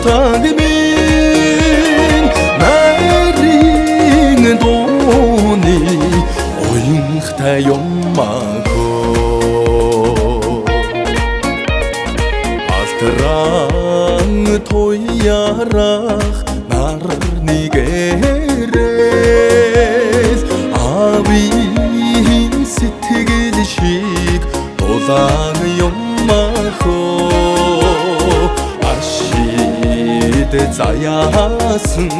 нутаг минь нарийн дууны уянхтай юмаа хөө. Алтран туярах нар нэгэрэл аавын сэтгэл шиг дулаан юмаа хөө. Ашид заяасан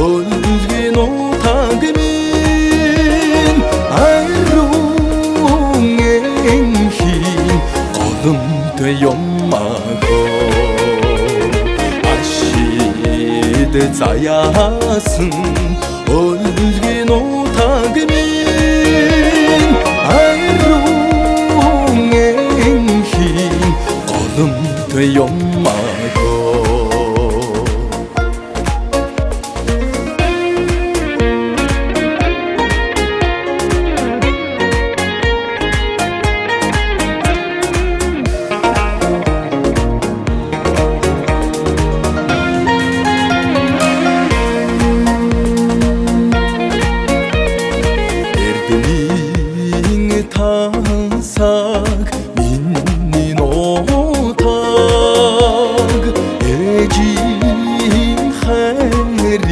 өлгийн нутаг минь ариун энхийн голомтой юмаа хөө. Ашид заяасан өлгийн нутаг минь ариун энхийн голомтой юмаа хөө. Эрдмийн тансаг миний нутаг ээжийн хайрын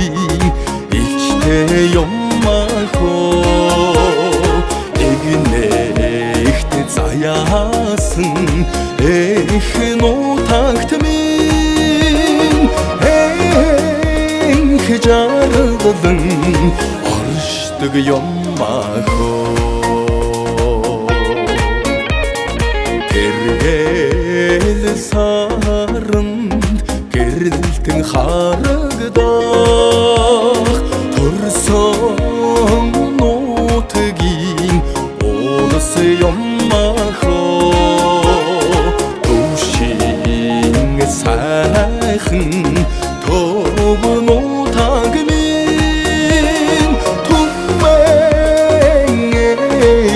илчтэй юмаа хөө. Игнэхт заяасан эх нутагт минь энх жаргалан оршдог юмаа хөө. Тэрэл саранд гэрэлтэн харагдах төрсөн нутгийн улс юмаа хөө. Төвшин сайхан төв нутаг минь түмэн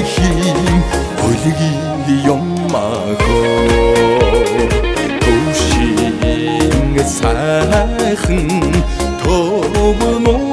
эхийн өлгийн юмаа хөө. Төвшин сайхан төв нутаг